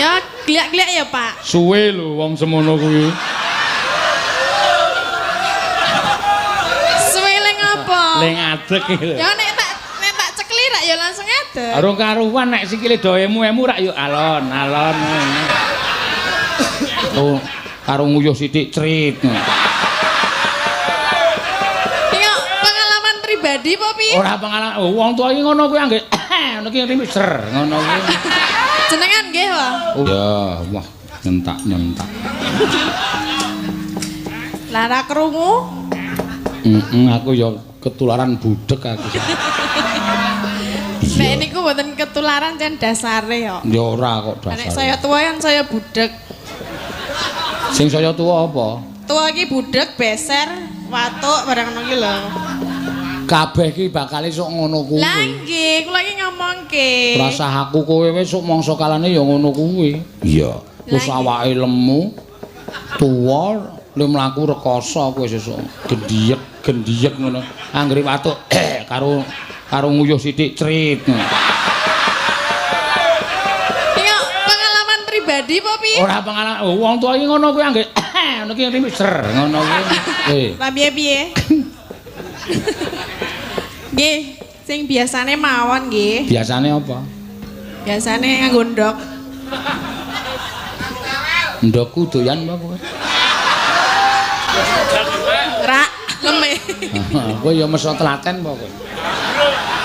Ya gliak-gliak ya, Pak. Suwe lho wong semono kuwi. Suwe le ngopo? Le ngadeg iki lho. Ya nek tak cekli rak ya langsung ngadeg. Arung karuan nek sikile do emu-emu rak ya alon-alon. Oh, karo nguyuh sithik crit. Tengok pengalaman pribadi apa piye? Ora pengalaman. Oh, wong tuwa iki ngono kuwi anggere ngono ki ser ngono kuwi. Jenengan nggih, Pak? Oh. Ya, wah nyentak-nyentak. Lara krungu? Heeh, aku ya ketularan budhek aku. Nek niku mboten ketularan jan dasare kok. Ya ora kok dasare. Nek saya tuwa kan saya budhek. Sing saya tuwa apa? Tuwa iki budhek, beser, watuk barang ngono ki lho. Kabeh iki bakal sok ngono kuwi. Lah nggih, kula iki ngomongke. Rasah aku kowe wis sok mangsa kalane ya ngono kuwi. Iya. Wis awake lemu, tuwa, le mlaku rekoso kowe sesuk. Gendhiyek, gendhiyek ngono. Anggere watuk karo karo nguyuh sithik crit. Tengok pengalaman pribadi apa piye? Ora pengalaman. Oh, wong tuwa iki ngono kuwi anggere ngono ki ser ngono kuwi. Lah piye-piye? Nggih, sing biasane mawon nggih. Biasane apa? Biasane nganggo ndok. Ndokku doyan apa kowe? Rak, leme. Kowe ya meso telaten apa kowe?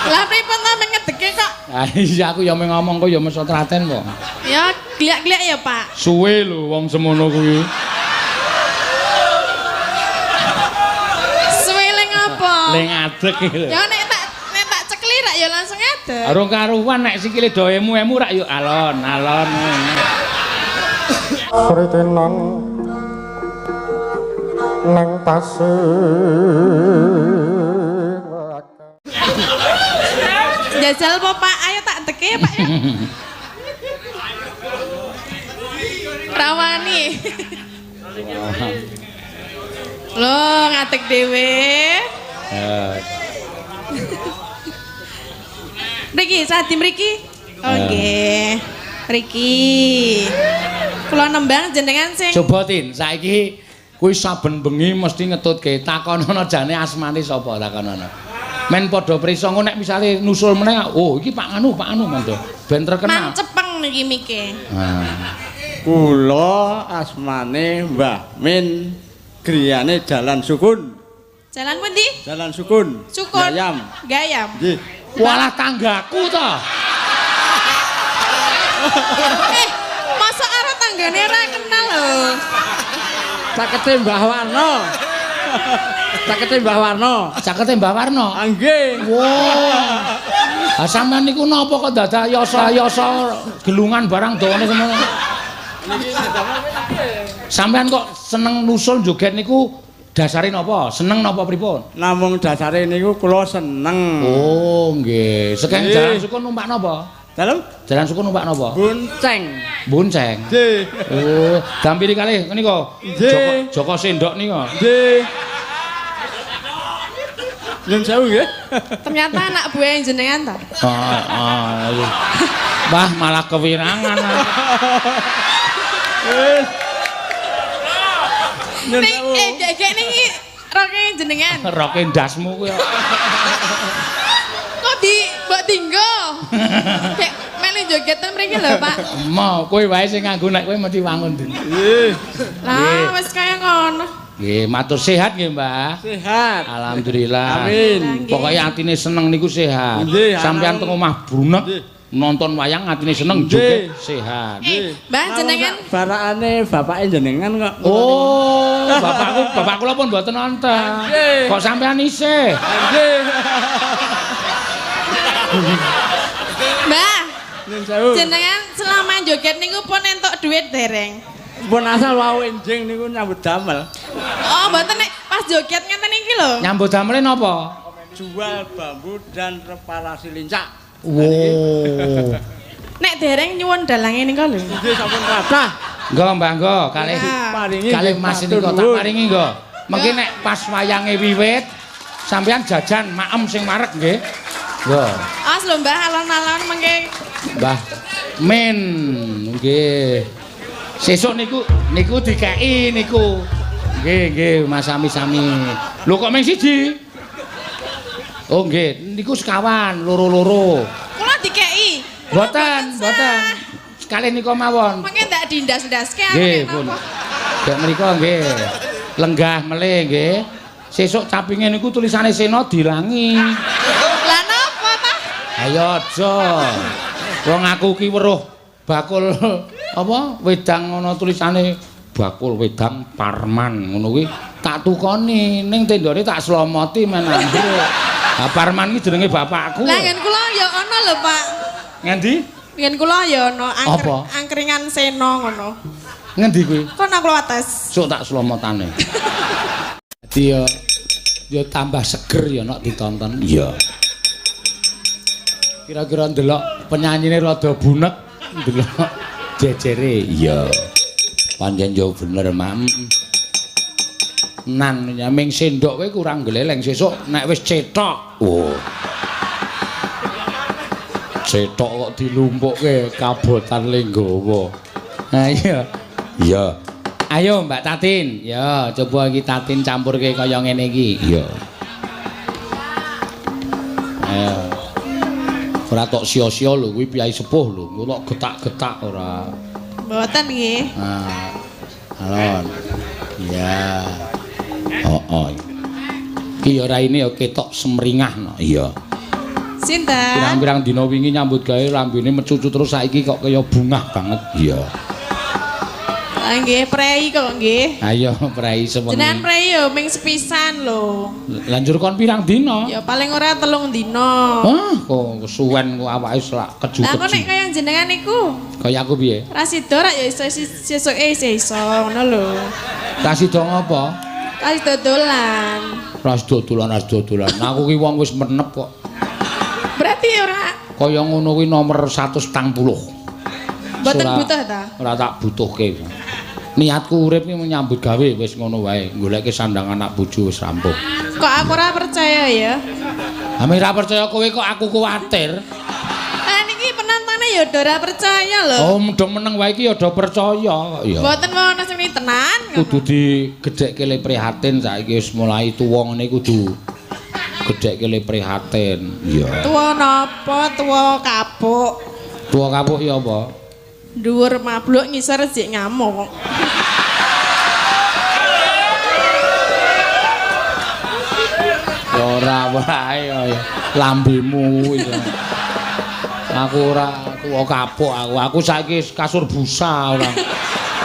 Lah pripun ta ngedeke kok? Ah iya aku ya mung ngomong kowe ya meso telaten apa? Ya gliak-gliak ya, Pak. Suwe lho wong semono kuwi. Suwe le ngopo? Le ngadeg iki lho. Ya nek tak cekli rak ya langsung ngadeg. Arung karuan nek sikile do emu-emu rak ya alon-alon. Sritenan nang pasir. Jajal po Pak, ayo tak teke Pak ya. Rawani. Loh, ngadeg dhewe. Mriki, sadi mriki. Oh nggih. Mriki. Kula nembang jenengan sing coba Tin, saiki kuwi saben bengi mesti ngetutke takonono jane asmane sapa takonono. Men padha prisa engko nek misale nusul meneh, oh iki Pak Anu, Pak Anu mendo. Ben terkenal. Mancepeng niki mike. Nah. Kula asmane Mbah Min, griyane Jalan Sukun. Jalan pundi? Jalan Sukun. Sukun. Gayam. Gayam. Nggih. Walah tanggaku to. Masa karo tanggane ora kenal lho. Cakete Mbah Warno. Cakete Mbah Warno. Cakete Mbah Warno. Ah nggih. Wah. Ha sampean niku napa kok dadak yasa-yasa gelungan barang dawane semono. Sampean kok seneng nusul joget niku dasare napa? Seneng napa pripun? Namung dasare niku kula seneng. Oh nggih. Sekeng Jalan Sukun numpak napa? Dalem? Jalan Sukun numpak napa? Bonceng. Bonceng. Nggih. Oh, dampiri kalih nika. Nggih. Joko Sendok nika. Nggih. Nyun sewu nggih. Ternyata anak buah jenengan ta? Heeh. Wah, malah kewirangan. Nyun sewu. Nek niki roke jenengan. Roke ndasmu kuwi. Kok di mbok dinggo? Kayak melu jogetan mriki lho, Pak. Mo, kowe wae sing nganggo nek kowe mesti wangun. Nggih. Lah wis kaya ngono. Nggih, matur sehat nggih, Mbah. Sehat. Alhamdulillah. Amin. Pokoke atine seneng niku sehat. Sampeyan teng omah brunek nonton wayang atine seneng joget sehat. Mbah jenengan barakane bapake jenengan kok. Oh, bapakku, bapak kula pun mboten nonton. Kok sampeyan isih? Nggih. Mbah, jenengan selama joget niku pun entuk duit dereng? Pun asal wau enjing niku nyambut damel. Oh, mboten nek pas joget ngeten iki lho. Nyambut damele napa? Jual bambu dan reparasi lincak. Wow. Nek dereng nyuwun dalange nika lho. Nggih sampun kathah. Nggo Mbah nggo kalih kalih Mas nika tak paringi nggo. Mengki nek pas wayange wiwit sampeyan jajan maem sing wareg nggih. Nggo. As lho Mbah alon-alon mengke Mbah Min nggih. Sesuk niku niku dikeki niku. Nggih nggih Mas sami-sami. Lho kok mung siji? Oh nggih, niku sekawan, loro-loro. Kula dikeki. Mboten, mboten. Sekali niku mawon. Mengke ndak dindas-ndaske aku nek napa. Nggih mriku nggih. Lenggah melih nggih. Sesuk capinge niku tulisane Sena dilangi. Lah napa ta? Ayo aja. Wong aku ki weruh bakul apa wedang ana tulisane bakul wedang Parman ngono kuwi tak tukoni ning tendone tak slomoti men ambruk. Ha Parman ki jenenge bapakku. Lah nggen kula ya ana lho, Pak. Ngendi? Nggen kula ya ana angkringan Sena ngono. Ngendi kuwi? Kono kula atas. Sok tak slomotane. Dadi ya ya tambah seger ya nek ditonton. Iya. Kira-kira ndelok penyanyine rada bunek, ndelok jejere. Iya. Pancen yo bener, Mam. Nan ya ming sendok kowe kurang gleleng sesuk nek wis cetok. Oh. Cetok kok dilumpukke kabotan le nggawa. Ha iya. Iya. Ayo Mbak Tatin. Ya, coba iki Tatin campurke kaya ngene iki. Iya. Ayo. Ora tok sia-sia lho kuwi piyai sepuh lho, engko tok getak-getak ora. Mboten nggih. Nah. Alon. Iya. Heeh. Ki ya raine ya ketok semringah no. Iya. Sinten? Pirang-pirang dina wingi nyambut gawe lambene mecucu terus saiki kok kaya bungah banget. Iya. Lah nggih prei kok nggih. Ayo prei sewengi. Jenengan prei yo ming sepisan lho. Lah njur kon pirang dina? Ya paling ora 3 dina. Wah, kok kesuwen kok awake selak keju-keju. Lah kok nek kaya jenengan niku? Kaya aku piye? Ra sida rak ya iso sesuke isih iso ngono lho. Ra sida ngopo? Ra sida dolan. Ra sida dolan, ra sida dolan. Aku ki wong wis menep kok. Berarti ora kaya ngono kuwi nomor 140. Mboten butuh ta? Ora tak butuhke. Niatku urip ki nyambut gawe wis ngono wae, goleke sandang anak bojo wis rampung. Kok aku ora percaya ya? Ame ora percaya kowe kok aku kuwatir. Lah niki penantane ya do ora percaya lho. Oh, do meneng wae iki ya do percaya kok ya. Mboten ono sing tenan. Kudu digedhekke le prihatin saiki wis mulai tuwa ngene kudu gedhekke le prihatin. Iya. Tuwa napa? Tuwa kapuk. Tuwa kapuk ya apa? Dhuwur mabluk ngisor jek ngamuk. Ya ora wae ya lambemu kuwi. Aku ora tuwa kapuk aku. Aku saiki kasur busa ora.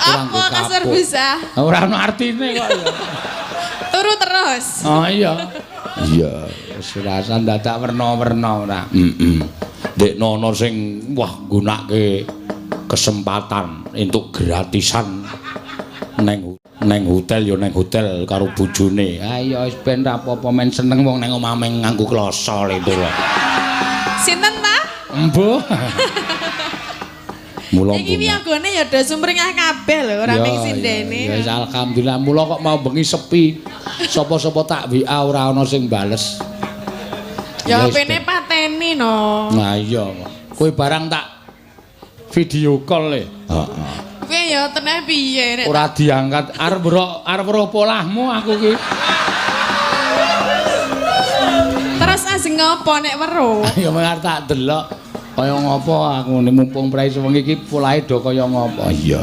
Apa kasur busa? Ora ono artine kok ya. Turu terus. Oh iya. Iya, wis ora dadak werna-werna ora. Heeh. Ndekno ana sing wah nggunake kesempatan entuk gratisan neng hotel ya neng hotel karo bojone. Ayo wis ben ra apa-apa men seneng wong neng omah meng nganggo kloso itu lho. Sinten ta? Embuh. Mula iki wiyagone ya do sumringah kabeh lho ora ming sindene. Ya alhamdulillah mula kok mau bengi sepi. Sapa-sapa tak WA ora ana sing bales. Ya pene pateni no. Nah iya. Kowe barang tak video call le. Heeh. Kowe ya teneh piye nek ora diangkat arep weruh polahmu aku ki. Terus ajeng ngopo nek weruh? Ya mung tak delok kaya ngopo aku mumpung prei sewengi iki polahe do kaya ngopo. Iya.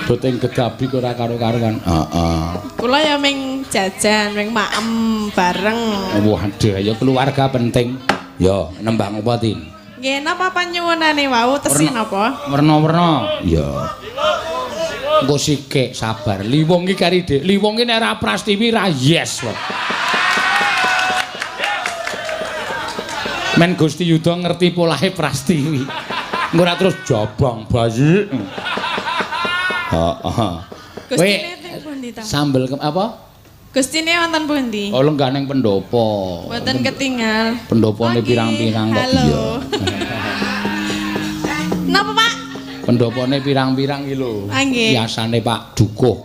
Do teng gedabi ora karo-karuan. Heeh. Kula ya ming jajan, ming maem bareng. Waduh, ya keluarga penting. Ya, nembang apa, Tin? Nggih, napa panyuwunane wau tesih napa? Werna-werna. Iya. Engko sikik sabar. Liwung iki kari Dik. Liwung iki nek ora Prastiwi ra yes kok. Men Gusti Yuda ngerti polahe Prastiwi. Engko ora terus jabang bayi. Heeh. Gustine teng pundi ta? Sambel apa? Gustine wonten pundi? Oh, lenggah ning pendopo. Mboten ketinggal. Pendopone pirang-pirang kok. Iya. Napa, Pak? Pendopone pirang-pirang iki lho. Biasane Pak Dukuh.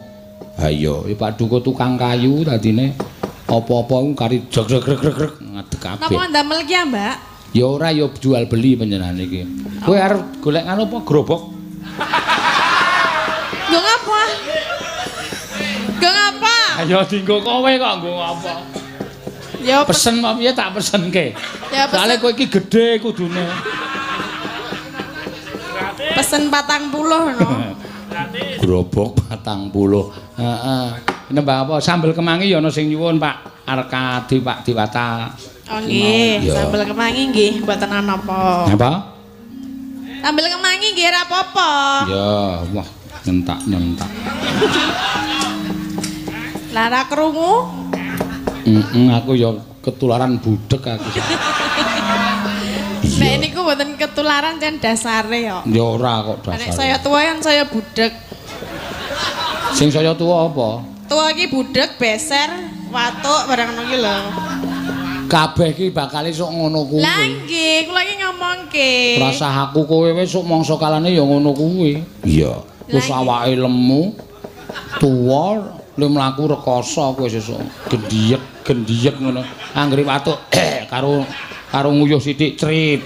Ha iya, Pak Dukuh tukang kayu tadine apa-apa ku kari jogrek-grek ngadeg kabeh. Napa ndamel ki, Mbak? Ya ora ya jual beli panjenengan iki. Kowe arep golek nganu apa gerobak? Nggo ngapa? Nggo ngapa? Ya dienggo kowe kok nggo ngapa? Ya pesen apa piye tak pesenke. Ya pesen. Soale kowe iki gedhe kudune. Pesen 40 no. Gerobak 40. Heeh. Nembang apa? Sambel kemangi ya ana sing nyuwun Pak Arkadi Pak Diwata. Oh nggih, sambel kemangi nggih mboten ana apa. Napa? Sambel kemangi nggih ora apa-apa. Ya, wah nyentak-nyentak. Lara krungu? Aku ya ketularan budhek aku. Nek niku mboten ketularan jan dasare kok. Ya ora kok dasare. Nek saya tuwa kan saya budhek. Sing saya tuwa apa? Tuwa iki budhek, beser, watuk barang ngono ki lho. Kabeh iki bakal esuk ngono kuwi. Lah nggih, kula iki ngomongke. Rasah aku kowe wis sok mangsa kalane ya ngono kuwi. Iya. Wis awake lemu, tuwa, le mlaku rekoso kowe sesuk. Gendhiyek, gendhiyek ngono. Anggere watuk karo karo nguyuh sithik crit.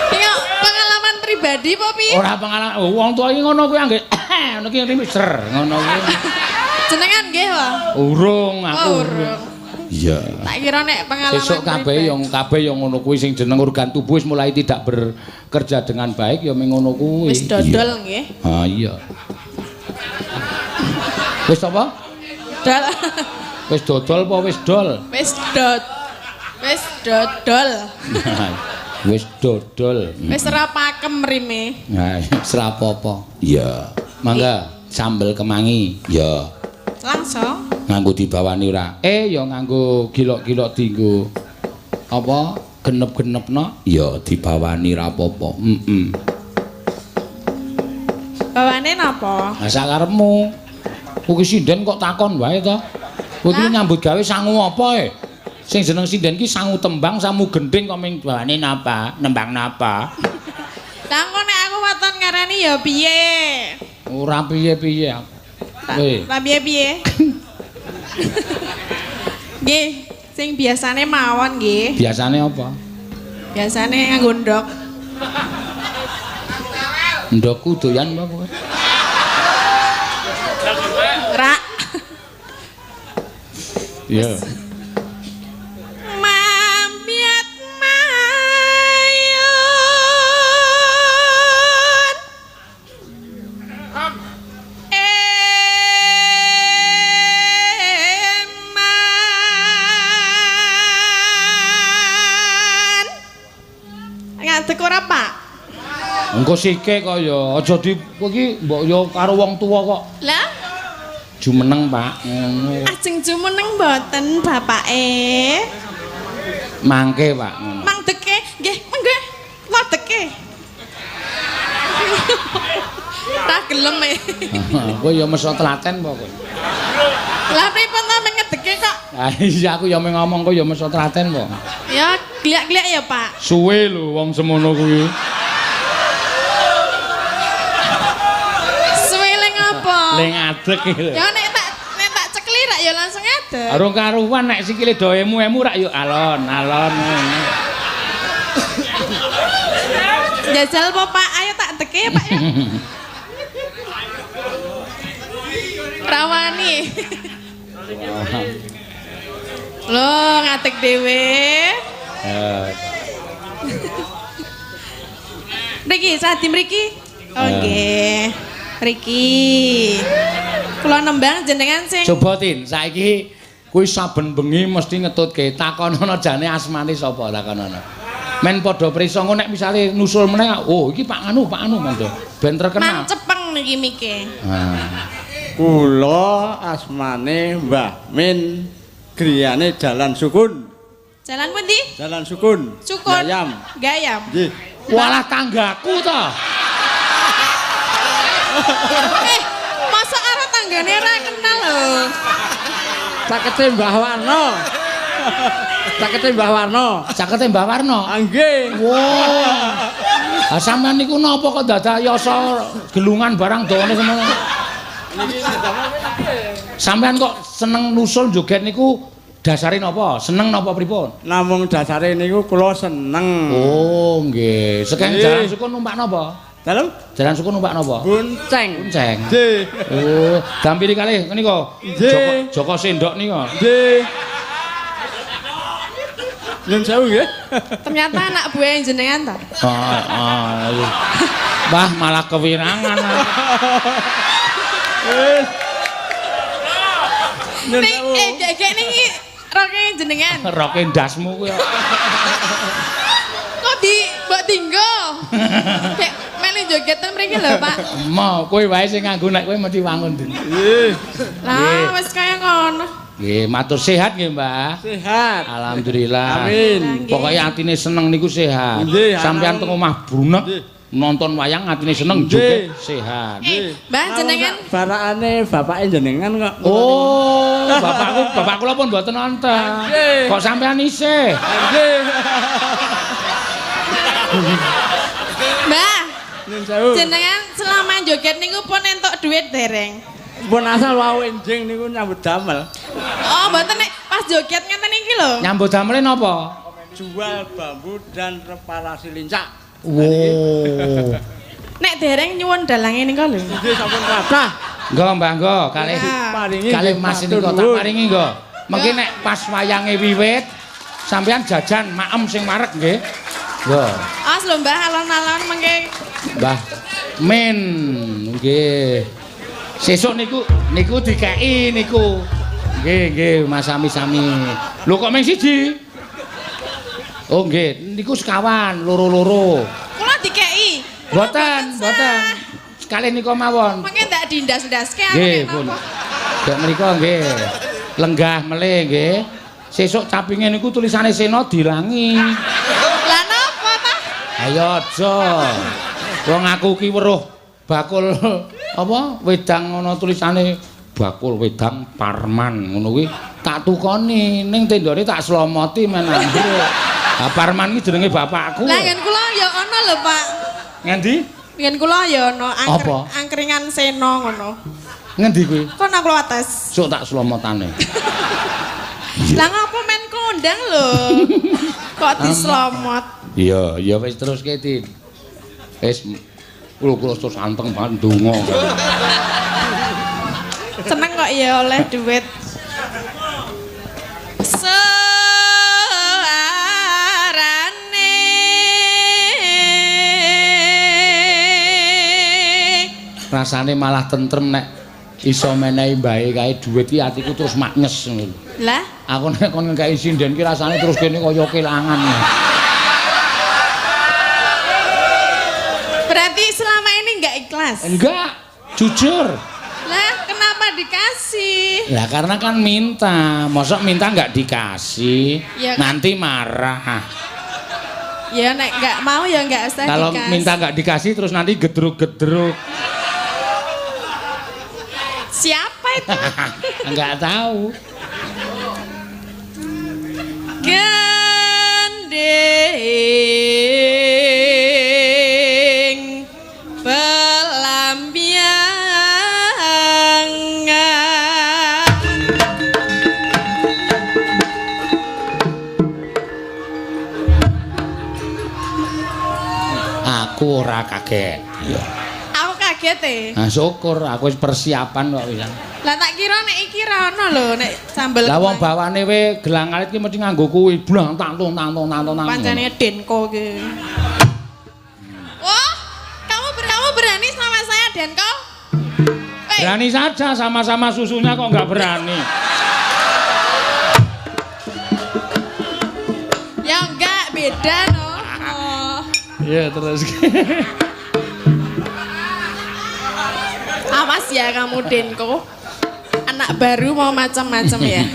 Iki pengalaman pribadi apa piye? Ora pengalaman. Wong tuwa iki ngono kuwi anggere ngono ki ngerti ser ngono kuwi. Jenengan nggih, Pak? Urung aku. Oh, urung. Iya. Tak kira nek pengalaman. Sesuk kabeh yang ngono kuwi sing jeneng organ tubuh wis mulai tidak bekerja dengan baik ya mung ngono kuwi. Wis dodol nggih. Ha iya. Wis apa? Dol. Wis dodol apa wis dol? Wis dod. Wis dodol. Wis dodol. Wis ora pakem rime. Nah, wis ora apa-apa. Iya. Mangga sambel kemangi. Iya. Langsung nganggo dibawani ora? Ya nganggo gilok-gilok dienggo apa genep-genepno? Ya dibawani ra apa-apa. Heeh. Bawane napa? Lah sakarepmu. Kuwi sinden kok takon wae to. Kowe iki nyambut gawe sangu apa e? Sing jeneng sinden ki sangu tembang, sangu gendhing kok ming bawane napa? Nembang napa? Lah engko nek aku waton ngarani ya piye? Ora piye-piye aku. Lah piye-piye? Nggih, sing biasane mawon nggih. Biasane apa? Biasane nganggo ndok. Ndokku doyan apa kowe? Ora. Iya. Mampiat mayun. Eman. Ngadeg ora, Pak? Engko sike kok ya, aja di kowe iki mbok ya karo wong tuwa kok. Lah jumeneng, Pak. Ngono. Ajeng jumeneng mboten bapake? Mangke, Pak, ngono. Mangdeke, nggih, mangga. Wadeke. Tak gelem e. Kowe ya meso telaten apa kowe? Lah pripun ta meng ngedeke kok? Ah iya aku ya meng ngomong kowe ya meso telaten apa? Ya gliak-gliak ya, Pak. Suwe lho wong semono kuwi. Suwe le ngapa? Le ngadeg iki lho. Ya nek tak cekli rak ya langsung ngadeg. Arung karuan nek sikile do emu-emu rak ya alon-alon. Jajal apa Pak? Ayo tak deke ya Pak ya. Rawani. Loh, ngadeg dhewe. Mriki, sadi mriki. Oh nggih. Mriki. Kula nembang jenengan sing. Coba Tin, saiki kuwi saben bengi mesti ngetutke takonono jane asmane sapa takonono. Men padha prisa engko nek misale nusul meneh, oh iki Pak Anu, Pak Anu monggo. Ben terkenal. Mancepeng niki mike. Nah. Kula asmane Mbah Min, griyane Jalan Sukun. Jalan pundi? Jalan Sukun. Sukun. Gayam. Gayam. Nggih. Walah tanggaku to. Masa karo tanggane ora kenal lho. Cakete Mbah Warno. Cakete Mbah Warno. Cakete Mbah Warno. Ah nggih. Wah. Ah sampean niku napa kok dadak yasa gelungan barang dawane semono. Sampean kok seneng nusul joget niku Dasare napa? Seneng napa pripun? Namung dasare niku kula seneng. Oh, nggih. Sekeng jaran sukun numpak napa? Dalem? Jaran sukun numpak napa? Bonceng. Bonceng. Nggih. Oh, dampiri kalih nika. Nggih. Joko Sendok nika. Nggih. Nyun sewu nggih. Ternyata anak buah jenengan ta? Heeh. Wah, malah kewirangan. Nyun sewu. Nek niki roke jenengan. Roke ndasmu kuwi. Kok di mbok dinggo? Kayak melu jogetan mriki lho, Pak. Mo, kowe wae sing nganggo nek kowe mesti wangun. Nggih. Lah wis kaya ngono. Nggih, matur sehat nggih, Mbah. Sehat. Alhamdulillah. Amin. Pokoke atine seneng niku sehat. Sampeyan teng omah brunek nonton wayang atine seneng joget sehat. Mbah jenengan barakane bapake jenengan kok. Oh, bapakku, bapak kula pun mboten nonton. Kok sampeyan isih? Nggih. Mbah. Jenengan selama joget niku pun entuk duit dereng? Pun asal wau enjing niku nyambut damel. Oh, mboten nek pas joget ngeten iki lho. Nyambut damele napa? Jual bambu dan reparasi lincak. Wow. Nek dereng nyuwun dalange nika lho. Nggih sampun kathah. Nggo, Mbah, nggo, kalih kalih Mas nika tak paringi nggo. Mengki nek pas wayange wiwit sampeyan jajan maem sing wareg nggih. Nggo. As lho Mbah, alon-alon mengke. Mbah Min nggih. Sesuk niku niku dikeki niku. Nggih, nggih, Mas sami-sami. Lho kok mung siji? Oh nggih, niku sekawan, loro-loro. Kula dikeki. Mboten, mboten. Sekali nika mawon. Mengke ndak dindas-ndaske aku nek napa. Nggih mriku nggih. Lenggah melih nggih. Sesuk capinge niku tulisane Sena dilangi. Lah napa ta? Ayo aja. Wong aku ki weruh bakul apa wedang ana tulisane bakul wedang Parman ngono kuwi tak tukoni ning tendone tak slomoti men ambruk. Ha Parman ki jenenge bapakku. Lah nggen kula ya ana lho, Pak. Ngendi? Nggen kula ya ana angkringan Sena ngono. Ngendi kuwi? Kono kula atas. Sok tak slomotane. Lah ngapa men kondang lho? Kok dislomot? Iya, ya wis teruske, Din. Wis kula terus anteng banget ndonga. Seneng kok ya oleh duit. Suarane rasane malah tentrem nek iso menehi mbahe kae duit iki atiku terus maknyes ngono lho. Lah, aku nek kon ngekeki sinden ki rasane terus kene kaya kelangan. Berarti selama ini enggak ikhlas? Enggak, jujur. Lah, kenapa dikasih? Lah karena kan minta, mosok minta enggak dikasih, ya, nanti marah. Ya nek enggak mau ya enggak usah kalau dikasih. Minta enggak dikasih terus nanti gedruk-gedruk. Siapa itu? Enggak tahu. Gending pelambiangan. Aku ora kaget. Iya. Aku kaget e. Nah, syukur aku wis persiapan kok wisan. Lah tak kira nek iki ra ono lho nek sambel. Lah wong bawane we gelang alit ki mesti nganggo kuwi blang tang tung tang tung tang tung. Pancene Denko ki. Wah, kamu berani sama saya Denko? Wey. Berani saja, sama-sama susunya kok nggak berani. Ya enggak, beda no. Oh. Iya terus. Awas ya kamu Denko. Anak baru mau macam-macam ya.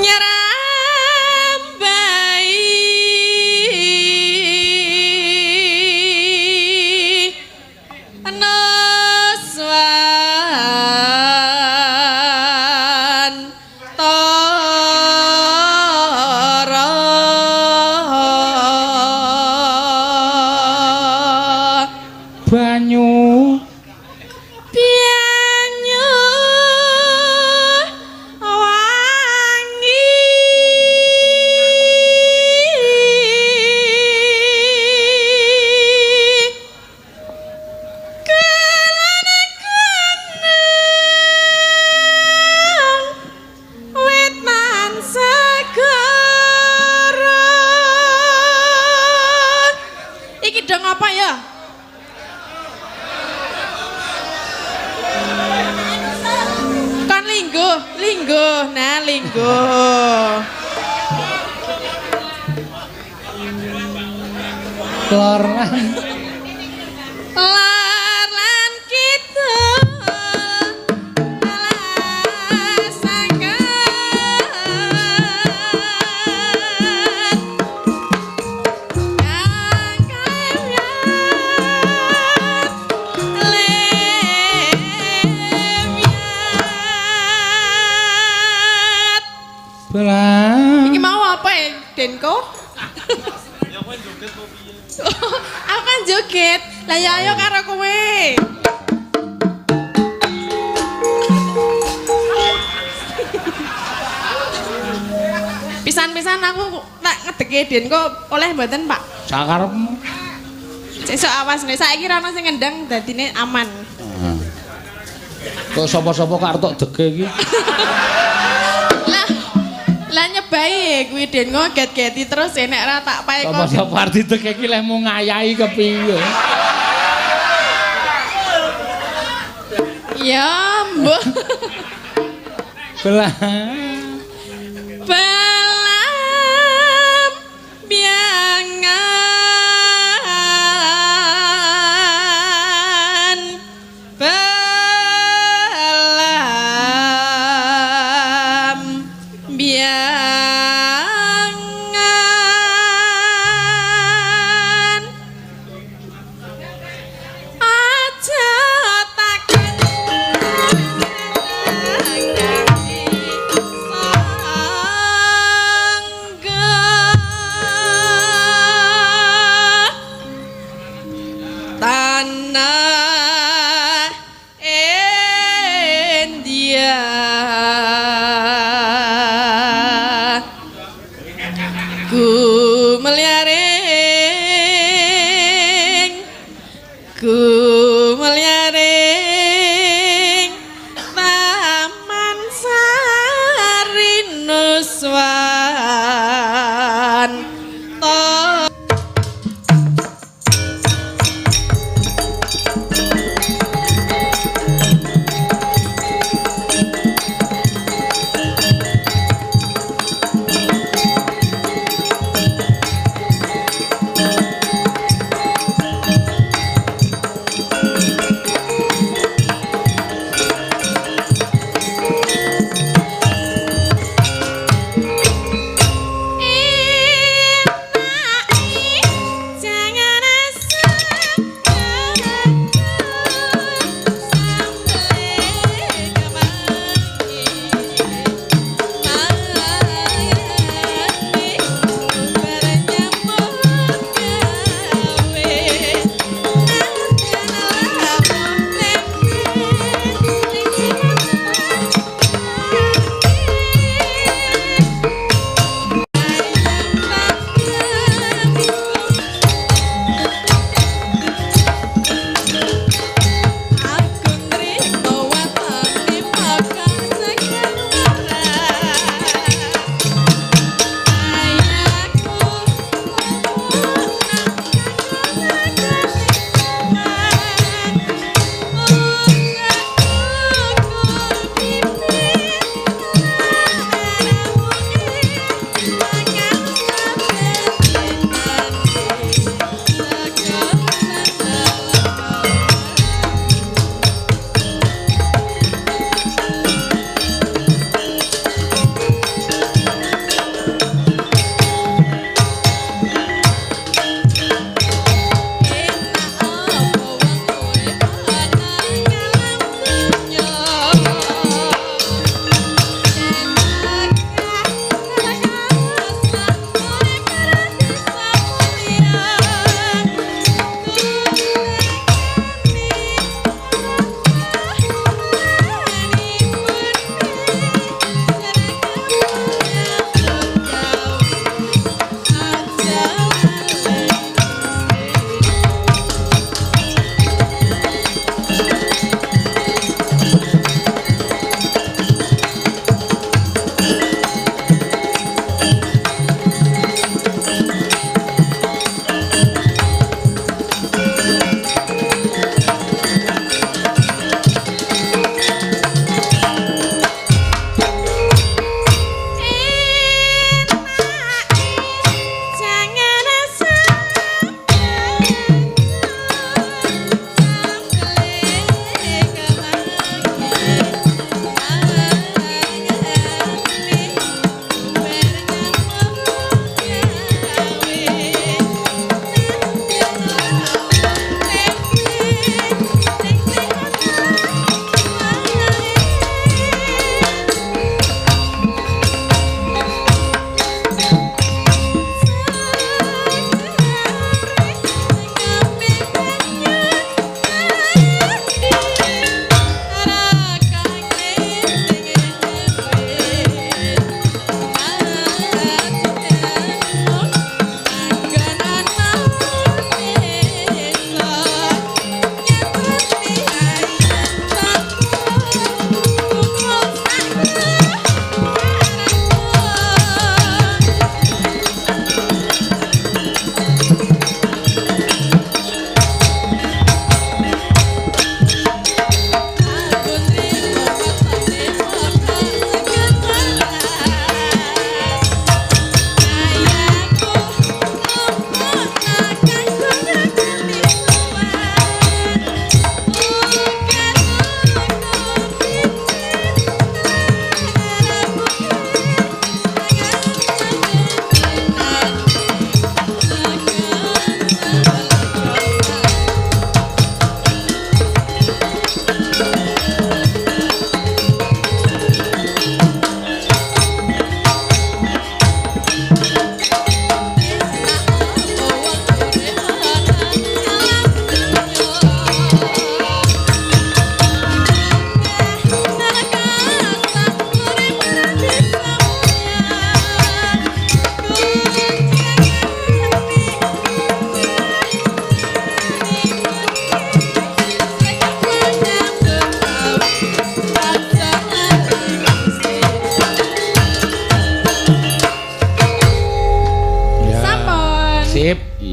Nyerambai nuswan tara. Lingguh, lingguh. Nah, lingguh. Lor lan Lor lan kidul alas angkat. Kang kayat lemyat. Belang. Iki mau apa ya, Denko? Aku kan joget. Lah ya ayo karo kowe. Pisan-pisan aku tak ngedeke Denko oleh mboten, Pak? Sakarepmu. Sesuk awas nek saiki ra ono sing ngendang dadine aman. Kok sapa-sapa kok arep tok deke iki? Lah lah nyebai kuwi Denko get-geti terus nek ora tak pae kok. Sapa-sapa arep dideke iki lehmu ngayahi kepiye? Ya, mbah. Belang. Belam biangan belam biangan aja takon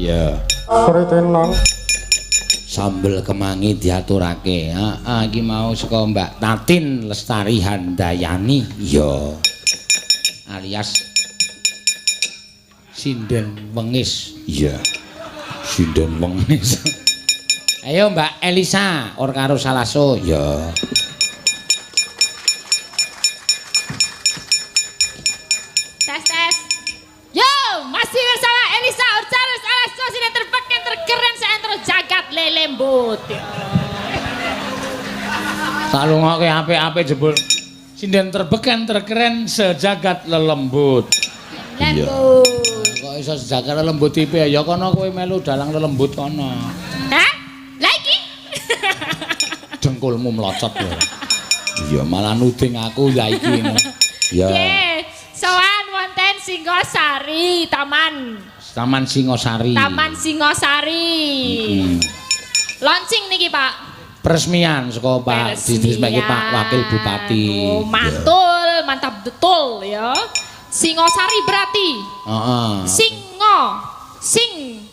Iya. Sritinan. Sambel kemangi diaturake. Heeh, iki mau saka Mbak Tatin Lestari Handayani. Iya. Alias Sinden Wengis. Iya. Sinden Wengis. Ayo Mbak Elisa or karo Salaso. Iya. Tes tes. Yo, masih bersama Elisa Orcaro Salaso, sinden terpakai terkeren seantero jagat lelembut. Tak lungoke apik-apik jebul. Sinden terbeken terkeren sejagat lelembut. Lembut. Kok iso sejagat lelembut tipe ya kono kowe melu dalang lelembut kono. Hah? Lah iki? Dengkulmu mlocot ya. Iya, malah nuding aku lah iki. Ya. Nggih, sowan wonten Singosari, Taman. Taman Singosari. Taman Singosari. Launching niki, Pak. Peresmian saka Pak diresmike Pak Wakil Bupati. Oh, mantul, mantap betul ya. Singosari berarti. Heeh. Singo, sing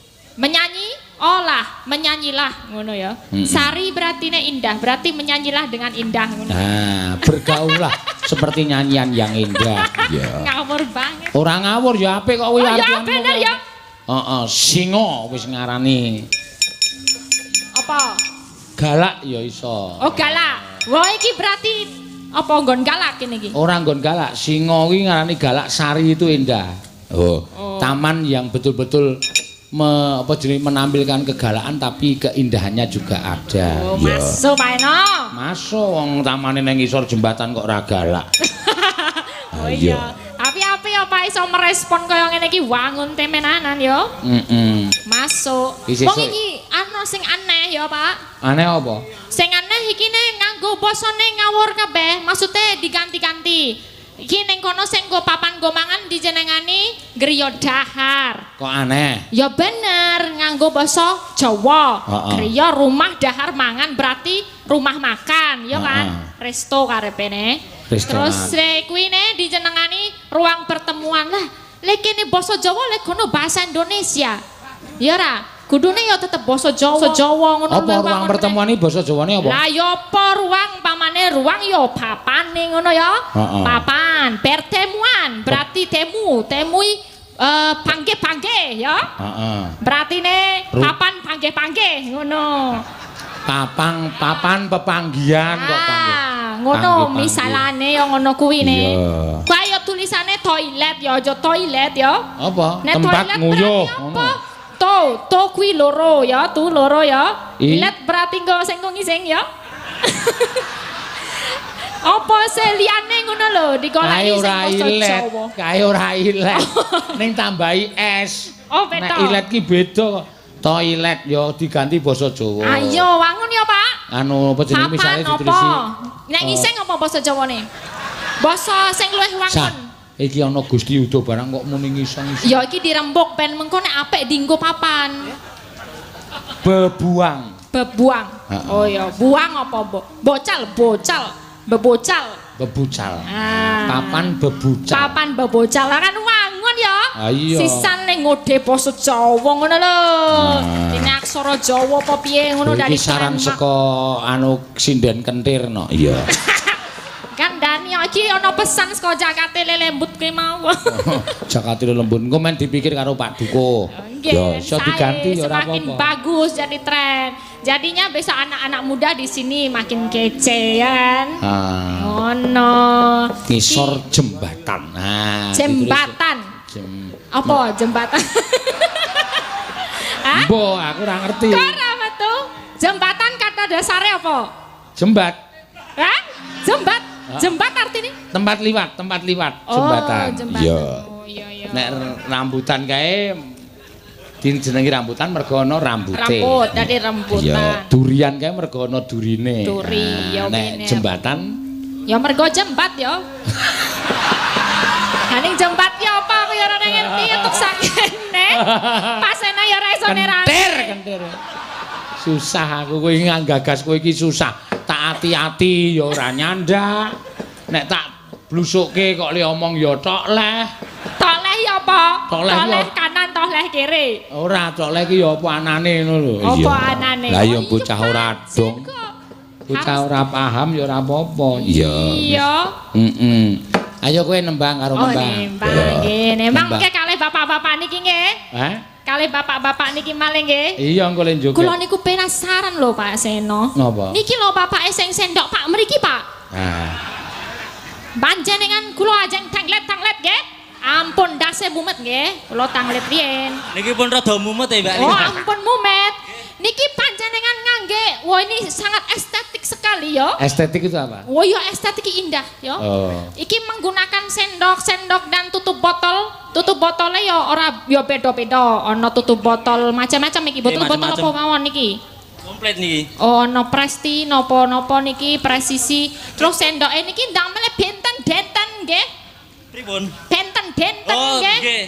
menyanyi, olah, menyanyilah ngono ya. Sari berarti ne indah, berarti menyanyilah dengan indah ngono. Nah, bergaulah seperti nyanyian yang indah. Ya. Ngawur banget. Ora ngawur ya apik kok kuwi artiane. Oh, ya bener ya. Heeh, singo wis ngarani. Apa? Galak ya iso. Oh, galak. Wah, iki berarti apa nggon galak kene iki? Ora nggon galak, singo kuwi ngarani galak sari itu indah. Oh, oh. Taman yang betul-betul menampilkan kegalakan tapi keindahannya juga ada. Oh, masuk Pak Eno. Masuk wong tamane nang ngisor jembatan kok ora galak. Oh iya. Api-api ya Pak iso merespon kaya ngene iki wangun temenanan ya. Heeh. Masuk. Wong iki ana sing aneh ya Pak. Aneh apa? Sing aneh iki ne nganggo basane ngawur kabeh, maksude diganti-ganti. Iki ning kono sing nggo papan nggo mangan dijenengani griya dahar. Kok aneh? Ya bener, nganggo basa Jawa. Griya rumah dahar mangan berarti rumah makan, ya kan? Resto karepene. Terus kuwi ne dijenengani ruang pertemuan lah. Lek kene basa Jawa lek kono bahasa Indonesia. Ya ora? Kudune ya tetep basa Jawa. Jawa ngono. Apa ruang pertemuan iki basa Jawane apa? Lah ya apa ruang pamane ruang ya papane ngono ya. Papan, pertemuan berarti temu, temui pangge-pangge ya. Heeh. Berarti ne papan pangge-pangge ngono. Papang, papan pepanggian kok pangge. Ngono misalane ya ngono kuwi ne. Kaya tulisane toilet ya aja toilet ya. Apa? Tempat nguyuh ngono. To, to kuwi loro ya, tu loro ya. Ilet berarti nggo sing ngising ya. Apa seliyane ngono lho, digoleki sing basa Jawa. Kae ora ilet. Ning tambahi es. Oh, beda. Nek ilet ki beda kok. Toilet ya diganti basa Jawa. Ayo wangun ya, Pak. Anu apa jenenge misale ditulisi. Nek ngising apa basa Jawane? Basa sing luwih wangun. Iki ana Gusti Yuda barang kok muni ngising-ngising. Ya iki dirembuk ben mengko nek apik dienggo papan. Bebuang. Bebuang. Oh ya, buang apa bocal, bocal, bebocal. Bebucal. Papan bebucal. Papan bebocal. Lah kan wangun ya. Iya. Sisan ning ngode basa Jawa ngono lho. Dene aksara Jawa apa piye ngono dari saran saka anu sinden kentir no. Iya. Kandhani iki ana pesan saka Jakate Lelembut kuwi mau. Jakate Lelembut engko men dipikir karo Pak Duko. Ya iso diganti ya ora apa-apa. Semakin bagus jadi tren. Jadinya besok anak-anak muda di sini makin kece ya kan. Ngono. Ngisor jembatan. Nah, jembatan. Apa jembatan? Hah? Mbok aku ora ngerti. Kok ora metu? Jembatan kata dasarnya apa? Jembat. Hah? Jembat. Jembat artinya? Tempat liwat, jembatan. Oh, jembatan. Iya. Oh, iya, iya. Nek rambutan kae dijenengi rambutan mergo ana rambute. Rambut, dadi rambutan. Iya, durian kae mergo ana durine. Duri, ya nek jembatan ya mergo jembat ya. Ha ning jembat ya apa aku ya ora ngerti entuk sakene. Pasene ya ora iso nerangke. Kentir, kentir. Susah aku kowe nggagas kowe iki susah. Tak ati-ati ya ora nyandak. Nek tak blusukke kok le omong ya tok leh. Tok leh ya apa? Tok leh kanan toh leh kere. Ora, cok leh iki ya apa anane ngono lho. Apa anane? Lah ya bocah ora dong. Bocah ora paham ya ora apa-apa. Iya. Iya. Heeh. Ayo kowe nembang karo nembang. Oh, nembang nggih. Nembang mengke kalih bapak-bapak niki nggih. Hah? Kalih bapak-bapak niki malih nggih. Iya, engko le njoget. Kula niku penasaran lho Pak Seno. Napa? Niki lho bapake sing sendok Pak mriki, Pak. Ah. Panjenengan kula ajeng tanglet-tanglet nggih. Ampun ndase mumet nggih. Kula tanglet riyen. Niki pun rada mumet ya, Mbak. Oh, ampun mumet. Niki panjenengan ngangge, wah ini sangat estetik sekali ya. Estetik itu apa? Wah ya estetik indah ya. Oh. Iki menggunakan sendok-sendok dan tutup botol. Tutup botolnya ya ora ya beda-beda. Ana tutup botol macam-macam iki. Botol-botol apa mawon niki? Komplit niki. Oh, ana Presti, napa-napa niki presisi. Terus sendoke niki ndamele benten-denten nggih. Pripun? Benten-denten oh, nggih. Nggih.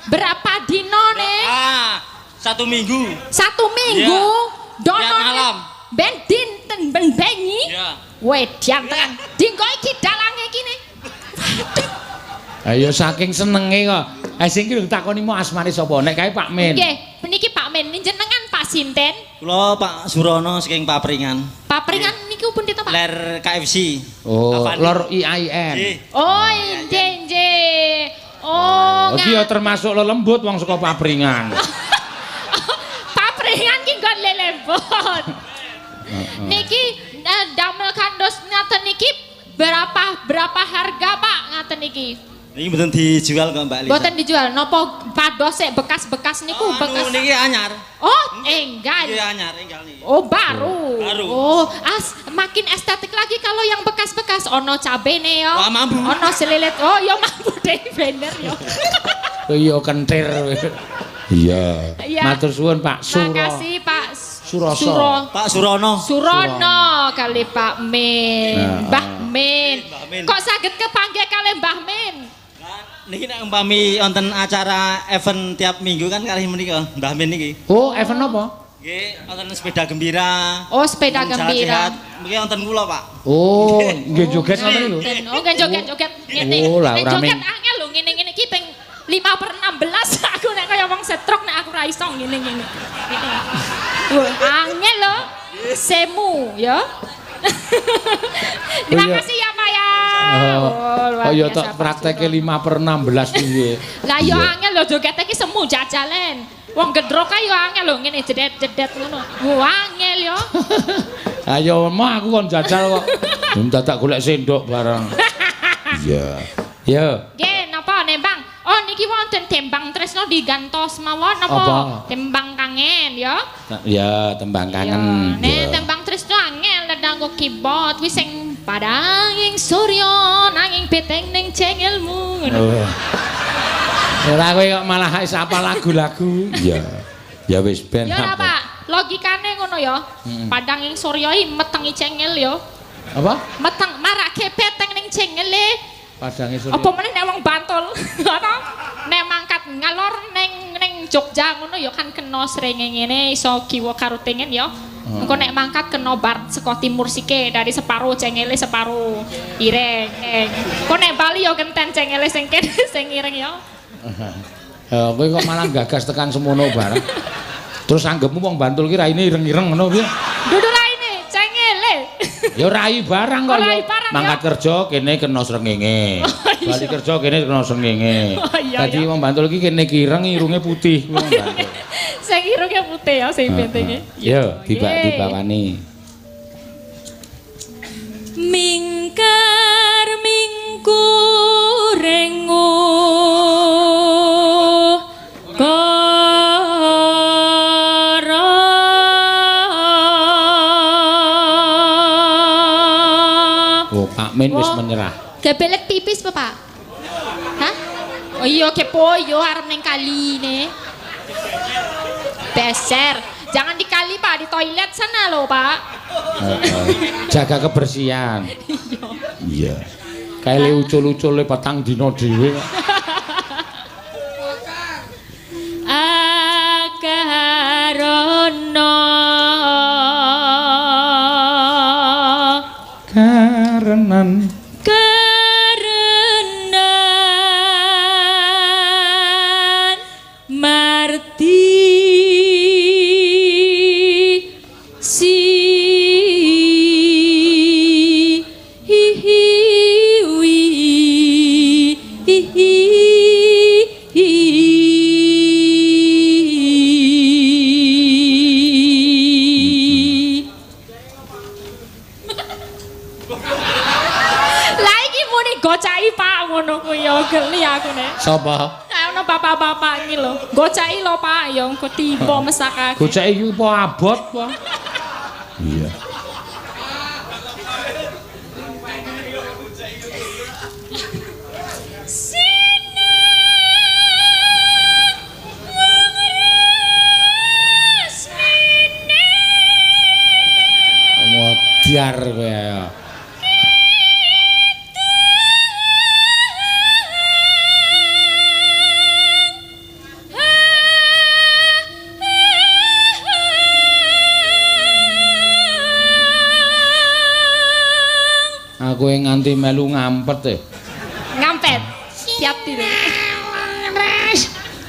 Berapa dino nih? Ah. 1 minggu. 1 minggu. Yeah. Dono malam. Ben dinten ben bengi. Iya. Wedian tenan. Dinggo iki dalange iki ne. Ayo saking senenge kok. Sing iki takoni mau asmane sapa? Nek kae Pak Min. Nggih, niki Pak Min. Jenengan Pak sinten? Kula Pak Surono saking Papringan. Papringan niku pundi to, Pak? Ler KFC. Oh, lor IAIN. Oh, nggih nggih. Oh, iki ya termasuk lelembut wong saka Papringan. Papringan ki nggon lelembut. Niki damel kandos ngaten niki berapa harga Pak ngaten niki? Niki mboten dijual kok Mbak Lisa. Mboten dijual. Napa padose bekas-bekas niku oh, bekas. Niki anyar. Oh, enggal. Nggih anyar enggal niki. Oh, baru. Baru. Oh, as makin estetik lagi kalau yang bekas-bekas ono cabene ya. Wah, mambu. Ono selilit. Oh, ya mambu deh bener ya. Iya kentir. Iya. Matur suwun Pak Suro. Makasih Pak Suroso. Pak Surono. Surono kali Pak Min. Mbah Min. Kok saged kepanggih kali Mbah Min? Niki nek umpami wonten acara event tiap minggu kan kalih menika Mbah Min niki. Oh, event apa? Nggih, wonten sepeda gembira. Oh, sepeda gembira. Mungkin wonten kula, Pak. Oh, nggih joget ngoten lho. Oh, nggih joget-joget ngene. Oh, lah ora joget angel lho ngene-ngene iki ping 5/16 aku nek kaya wong setruk nek aku ra iso ngene-ngene. Angel lho. Semu ya. Terima kasih ya Pak ya. Oh, ya tak prakteke 5/16 piye. Lah ya angel lho joget iki semu jajalen. Wong gendrok kae ya angel lho ngene jedet-jedet ngono. Wah angel ya. Ayo mah aku kon jajal kok. Dadak golek sendok barang. Iya. Ya. Nggih, napa nembang? Oh niki wonten tembang tresno digantos mawon napa? Tembang kangen ya. Ya, tembang kangen. Nek tembang tresno angel nganggo keyboard kuwi sing padanging surya nanging beteng ning cengelmu ngono. Ora kowe kok malah wis apal lagu-lagu. Iya. Ya wis ben. Ya ora Pak, logikane ngono ya. Padanging surya iki metengi cengel ya. Apa? Meteng marake beteng ning cengele. Padange surya. Apa meneh nek wong Bantul? Ana nek mangkat ngalor ning Jogja ngono ya kan kena srengenge ngene iso kiwa karo tengen ya. Engko nek mangkat kena bar saka timur sike dari separo cengele separo ireng. Engko nek Bali ya kenten cengele sing kene sing ireng ya. Kowe kok malah gagas tekan semono bareng. Terus anggepmu wong Bantul ki raine ireng-ireng ngono piye? Dudu raine cengele. Ya rai barang kok ya. Mangkat kerja kene kena srengenge. Bali kerja kene kena srengenge. Dadi wong Bantul iki kene kireng irunge putih wong Bantul. Sing irunge putih ya sing pentenge. Ya, dibawani. Mingkar mingkurengu Pak Min wis menyerah. Kebelet pipis apa, Pak? Hah? Oh iya kepo yo arep ning kali ne. Beser. Jangan di kali, Pak, di toilet sana loh, Pak. Jaga kebersihan. Iya. Kae le ucul-ucule petang dina dhewe kok. Akarono karenan karenan Mardi si hi hi wi hi hi hi. Lah iki muni gocaki Pak ngono kuwi ya geli aku nek. Sapa? Ono bapak-bapak iki lho. Gocaki lho Pak, ya engko tiba mesakake. Goceki iki apa abot apa? Iya. Sinang wong resmine. Modiar kowe ya. Aku yang nganti melu ngampet e. Ngampet. Siap tiru.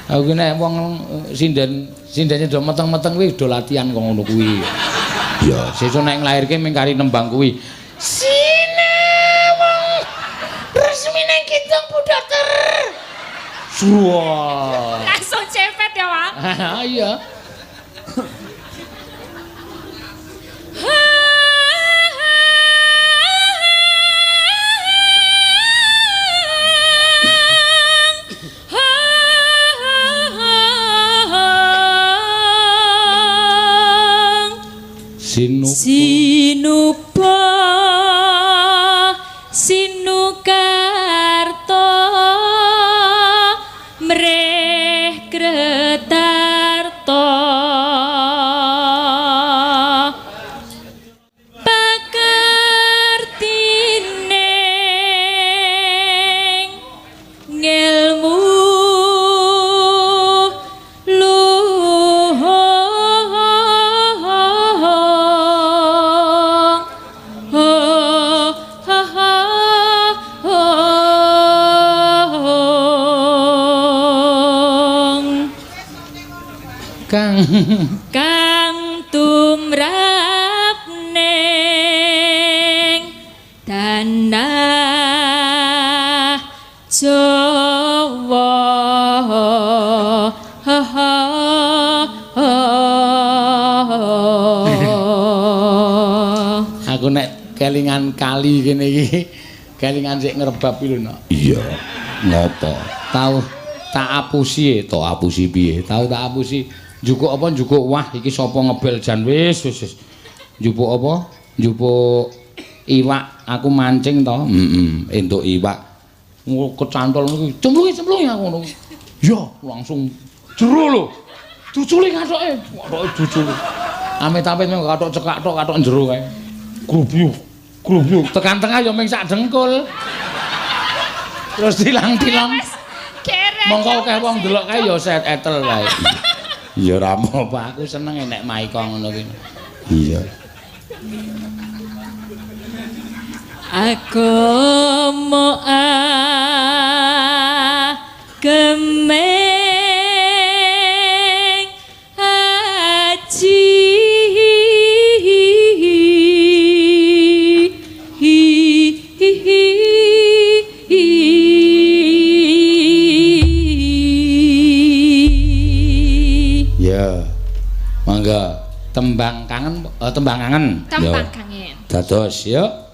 Aku nek wong sinden sindene do meteng-meteng kuwi do latihan kok ngono kuwi. Ya, sesuk nek nglairke mung kari nembang kuwi. Sinawang resmine kidung Bu Dokter. Wah. Langsung cepet ya, Pak. Iya. Sinupa sinukarta mreh kretarta pakartining ngelmu Kang kang tumrap ning tanah Jawa. Aku nek kelingan kali kene iki kelingan sik ngrebab iki lho, Nak. Iya, ngopo? Tau tak apusi, to apusi piye? Tau tak apusi. Njupuk apa njupuk wah iki sapa ngebel jan wis wis wis. Njupuk apa? Njupuk iwak, aku mancing to. Heeh, entuk iwak. Kecantol ngono kuwi. Cemplungi-cemplungi aku ngono. Ya, langsung jero lho. Cuculi kathoke, kathoke cuculi. Amit-amit mung kathok cekak tok, kathok jero kae. Grubyuk, grubyuk. Tekan tengah ya mung sak dengkul. Terus tilang-tilang. Mongko akeh wong ndelok kae ya set etel kae. Ya ora apa-apa, aku seneng nek maika ngono kuwi. Iya. Agama agemeng aji Ya. Mangga tembang kangen, tembang kangen. Tembang kangen. Dados yuk.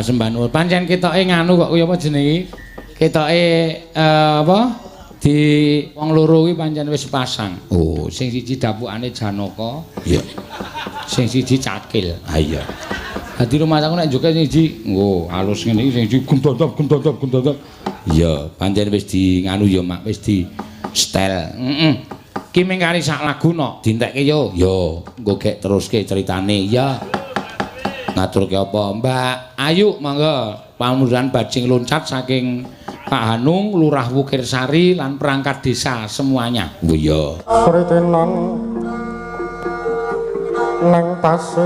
Sembah nuwun. Pancen ketoke nganu kok kuwi apa jenenge? Ketoke apa? Di wong loro kuwi pancen wis sepasang. Oh, sing siji dapukane Janaka. Iya. Sing siji Cakil. Ha iya. Dadi rumah aku nek joget sing siji nggo alus ngene iki, sing siji gundondop gundondop gundondop. Iya, pancen wis di nganu ya, Mak, wis di setel. Heeh. Ki ming kari sak lagu no, dintekke yo. Yo, nggo gek teruske ceritane. Iya. Ngaturke apa, Mbak Ayu monggo pamunduran bajing loncat saking Pak Hanung, Lurah Wukirsari lan perangkat desa semuanya. Oh iya. Sritenan nang pasir.